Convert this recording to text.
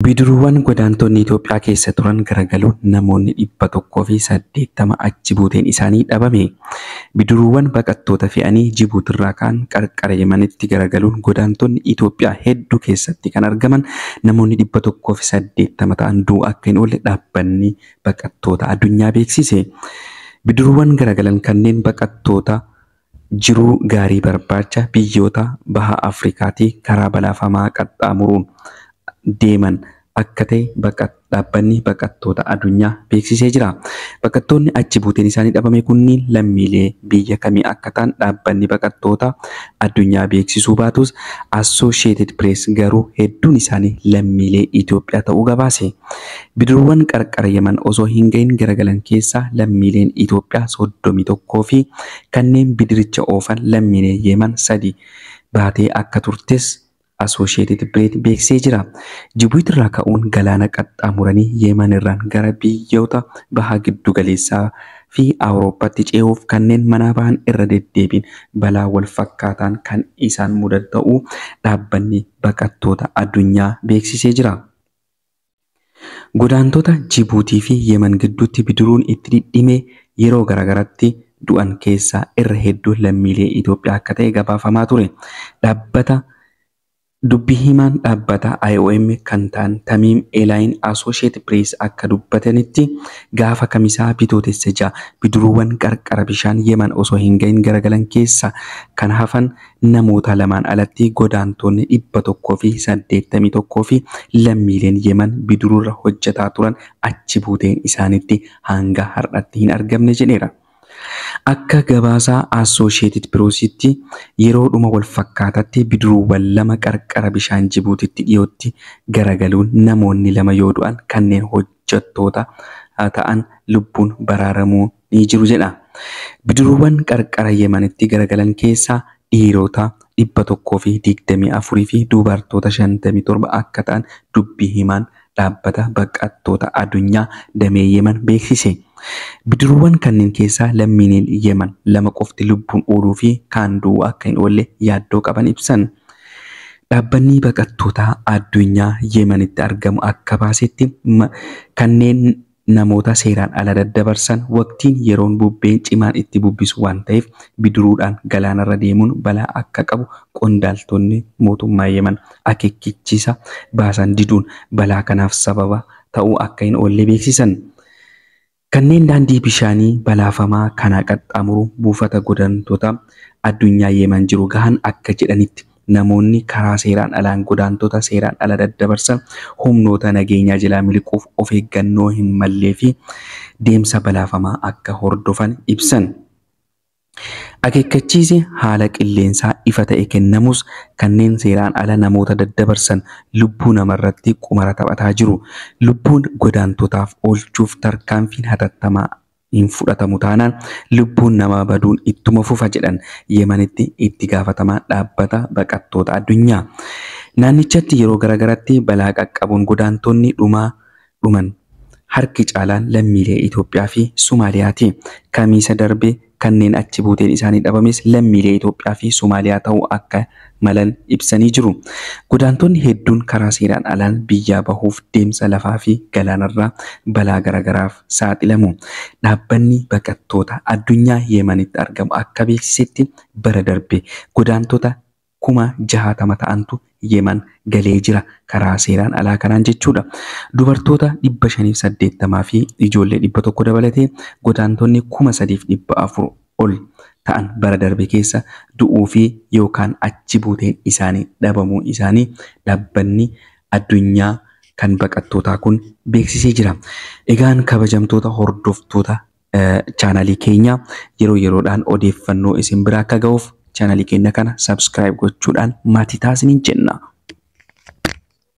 Bidiruuwwan godaantonni Itoophiyaa keessa turan garagaluun namoonni 180 achi buuteen isaanii dhabame. Bidiruuwwan baqattoota fe'anii Jibuutirraa ka'an qarqara Yemenitti garagaluun godaantonni Itoophiyaa hedduu keessatti kan argaman namoonni 180 ta'an du'uu akka hin oolle dhaabbanni baqattoota addunyaa beeksise. Bidiruuwwan garagalan kanneen baqattoota jiruu gaarii barbaacha biyyoota baha Afrikaatii karaa balaafamaa qaxxaamuruun deeman akka ta'e dhaabbanni baqattoota addunyaa beeksisee jira. Baqattoonni achi buuteen isaanii dhabame kunniin lammiilee biyya kamii akka ta'an dhaabbanni baqattoota addunyaa beeksisuu baatus, Associated Press garuu hedduun isaanii lammiilee Itoophiyaa ta'uu gabaase. Bidiruuwwan qarqara Yemen osoo hin gahin garagalan keessaa lammiileen Itoophiyaa 31 fi kanneen bidiricha oofan lammiilee Yemen 3 baatee akka turtes Associated Press beeksisee jira. Jibuutirraa ka'uun galaana qaxxaamuranii Yemen irraan gara biyyoota baha giddu galeessaa fi Awurooppaatti ce'uuf kanneen manaa bahan irra deddeebiin balaa wal fakkaataan kan isaan mudatu ta'uu dhaabbanni baqattoota addunyaa beeksisee jira. Godaantota Jibuutii fi Yemen gidduutti bidiruun itti dhidhime yeroo garaagaratti du'an keessaa irra hedduun lammiilee Itoophiyaa akka ta'e gabaafamaa ture. Dhaabbata Dubbi himaan dhaabbata IOM kan ta'an Tamiim Eelaayin Associated Press akka dubbatanitti, gaafa Kamisaa Bitootessa 6 bidiruuwwan qarqara bishaan Yemen osoo hin gahin garagalan keessa kan hafan namoota lamaan alatti godaantonni 181 fi lammiileen Yemen bidiruurra hojjetaa turan achi buuteen isaanitti hanga har'atti hin argamne jedheera. Akka gabaasaa Associated Pressitti yeroodhuma wal fakkaataatti bidiruuwwan lama qarqara bishaan Jibuutitti dhiyootti garagaluun namoonni 2 yoo du'an, kanneen hojjettoota ta'an lubbuun baraaramuu ni jiru jedha. Bidiruuwwan qarqara Yemenitti garagalan keessaa dhiirota 124 fi dubartoota 57 akka ta'an dubbi himaan dhaabbata baqattoota addunyaa damee Yemen beeksise. Bidiruuwwan kanneen keessaa lammiileen Yemen 2 qofti lubbuun ooluu fi kaan du'uu akka hin oolle yaaddoo qaban ibsan. Dhaabbanni baqattoota addunyaa Yemenitti argamu akka baasetti, kanneen namoota seeraan ala daddabarsan waqtiin yeroon bubbeen cimaan itti bubbisu waan ta'eef bidiruudhaan galaanarra deemuun balaa akka qabu qondaaltonni mootummaa Yemen akeekkachiisa baasan diduun balaa kanaaf sababa ta'uu akka hin oolle beeksisan. Kanneen daandii bishaanii balaafamaa kana qaxxaamuru buufata godaantota addunyaa Yemen jiru gahan akka jedhanitti, namoonni karaa seeraan alaan godaantota seeraan ala daddabarsan humnoota nageenyaa jalaa miliquuf of eeggannoo hin mallee fi deemsa balaafamaa akka hordofan ibsan. Akeekkachiisi haala qilleensaa ifa ta'e kennamus kanneen seeraan ala namoota daddabarsan lubbuu namarratti qumara taphataa jiru. Lubbuun godaantotaaf oolchuuf tarkaanfiin hatattamaa hin fudhatamu taanaan lubbuun namaa baduun ittuma fufa jedhan Yemenitti itti gaafatamaan dhaabbata baqattoota addunyaa. Naannichatti yeroo garaagaratti balaa qaqqabuun godaantonni dhumaa dhuman harki caalaan lammiilee Itoophiyaa fi Somaaliyaati. Kamiisa darbe kanneen achi buuteen isaanii dhabames lammiilee Itoophiyaa fi Somaaliyaa ta'uu akka malan ibsanii jiru. Godaantonni hedduun karaa seeraan alaan biyyaa bahuuf deemsa lafaa fi galaanarraa balaa garaagaraaf saaxilamu. Dhaabbanni baqattoota addunyaa Yemenitti argamu akka beeksisetti, bara darbe godaantota 60,000 ta'antu Yemen galee jira karaa seeraan alaa kanaan jechuudha. Dubartoota 580 fi ijoollee 100 dabalatee godaantonni 3,400 ol ta'an bara darbe keessa du'uu fi yookaan achi buuteen isaanii dhabamuu isaanii dhaabbanni addunyaa kan baqattootaa kun beeksisee jira. Egaan kabajamtoota hordoftoota chaanalii keenyaa, yeroo yeroodhaan odeeffannoo isin bira akka ga'uuf chaanalii keenya kana subscribe gochuudhaan maatii taasiniin jenna.